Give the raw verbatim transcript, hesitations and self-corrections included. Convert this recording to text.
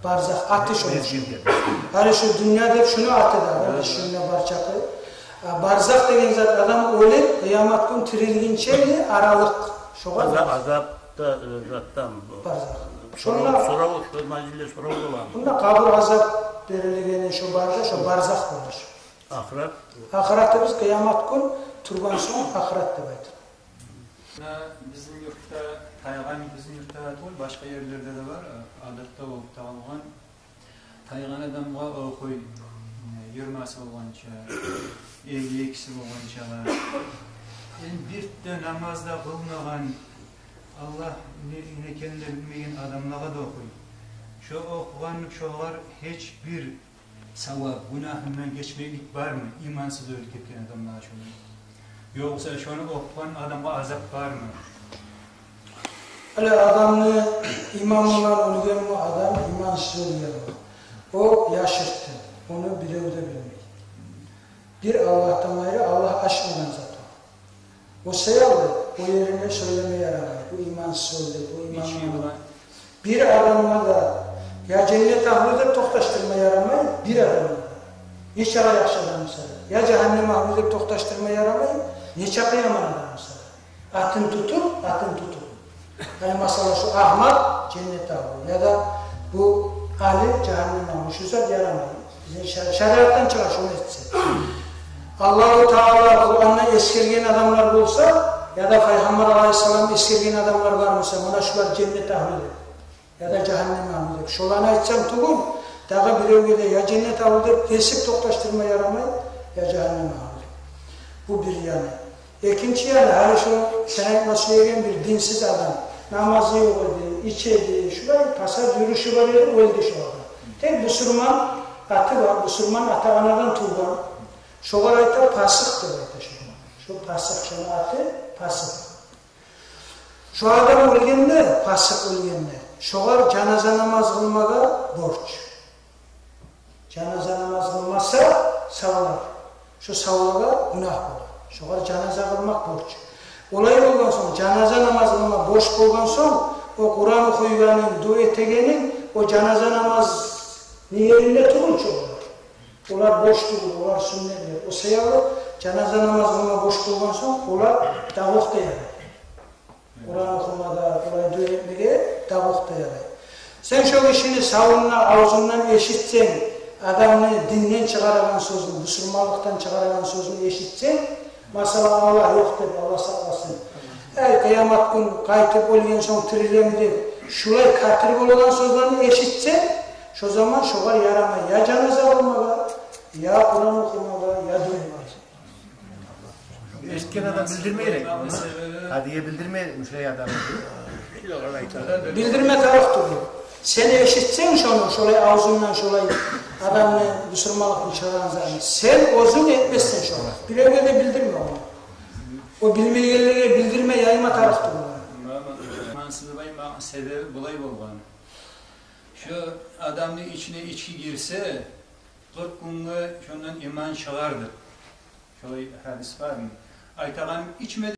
Барзах аты шону. Мезгил деп. Гьали шу дюнья деп шуну аты да, гьали шунда барчакъы. А, барзах деген зат адам оьлюп, къыямат гюн тирилгинчеги аралыкъ. Шогъар азап, азап да, э, затдан. Барзах. Сорав, шонда сорав, шо мажлисде сорав бола. Мунда къабур азап берилгени шо барзах, шо барзах болуш. Ахырат. Ахыратыбыз къыямат гюн тургъан сонг ахырат деп айтыла. Муна бизин юртда, Тайгъан бизин юртда тюгюл, башгъа ерлерде де бар, адатда болуп да къалгъан. Тайгъан адамгъа охуй, йигирмасы болгъанча, элли экиси болгъанча, энни бир де намаз да къылмагъан, Аллагь не, не экенин де билмеген адамлагъа да охуй. Шо охугъанны шогъар гьеч бир савап, гюнагьындан гечмеклик бармы, имансыз оьлюп гетген адамлагъа шону? Ёкъса шону охугъан адамгъа азап бармы? Гьали адамны иманы булан оьлген бу адам имансыз оьлген бу. О яшыртгъын, ону бирев де билмей. Бир Аллагьдан айры, Аллагь ачмагъан зат о. О саялы о еринде сёйлеме ярамай, бу имансыз оьлдю, бу иман... Нечик ола? Бир адамны да я женнет агьлю деп токъташдырма ярамай, бир адамны да. Нечакъы яхшы адам буса да. Я жагьаннем агьлю деп токъташдырма ярамай, нечакъы яман адам буса да. Атын тутуп, атын тутуп. Гьали масала, шу агьмакъ женнет агьлю, яда бу алим жагьаннем агьлю, шу зат ярамай. Бизин шар-, шариатдан чыгъа шону этсе. Аллагьу Таала Къуранда эсгерген адамлар болса, яда Пайхаммар алайгьиссалам эсгерген адамлар бар буса, муна шулар женнет агьлю деп, яда жагьаннем агьлю деп, шоланы айтсанг тюгюл, дагъы биревге де я женнет агьлю деп кесип токъташдырма ярамай, я жагьаннем агьлю деп. Бу бир яны. Экинчи яны, гьали шо сен айтма сюеген бир динсиз адам, намазы ёкъ эди, иче эди, шулай пасат юрюшю бар эди, оьлдю шо адам. Тек бусурман аты бар, бусурман ата-анадан тувгъан. Шогъар айта пасыкъ деп айта шогъар. Шо пасыкъ, шону аты пасыкъ. Шо адам оьлгенде, пасыкъ оьлгенде, шогъар жаназа намаз къылмагъа борч. Жаназа намаз къылмаса, савлар, шо савлагъа гюнагь бола. Шогъар жаназа къылмакъ борч. Олай болгъан сонг, жаназа намаз къылмакъ борч болгъан сонг, о Къуран охуйгъанынг, дуа этегенинг о жаназа намазны еринде тюгюл чю олар. Олар борч тюгюл, олар сюннетлер. О саялы жаназа намаз къылмакъ борч болгъан сонг, олар дагъы окъ да ярай. Къуран охумагъа, олай дуа этмеге дагъы окъ да ярай. Сен шо гишини савундан, авзундан эшитсенг адамны динден чыгъарагъан сёзюн, бусурманлыкъдан чыгъарагъан сёзюн эшитсенг, масала, Аллагь ёкъ деп, Аллагь сакъласын, эй, къыямат гюн къайтып оьлген сонг тирилеми деп, шулай капир болагъан сёзлени эшитсенг, шо заман шогъар ярамай я жаназа къылмагъа, я Къуран охумагъа, я дуа этмеге. Эшитген адам билдирме герек. Гьадиге билдирме герек, мушлай адам. Билдирме тарыкъ тюгюл. Сен эшитсенг шону, шолай авзундан, шолай адамны бусурманлыкъдан чыгъарагъан затны, сен оьзюнг этмессен шону. Биревге де билдирме ону. О билмейгенлеге билдирме, яйма тарыкъ тюгюл. Имансызлыкъны себеби булай болгъан. Шо адамны ичине ички гирсе, къыркъ гюнге шондан иман чыгъар деп. Шолай гьадис бармы? Айтагъаным, ичме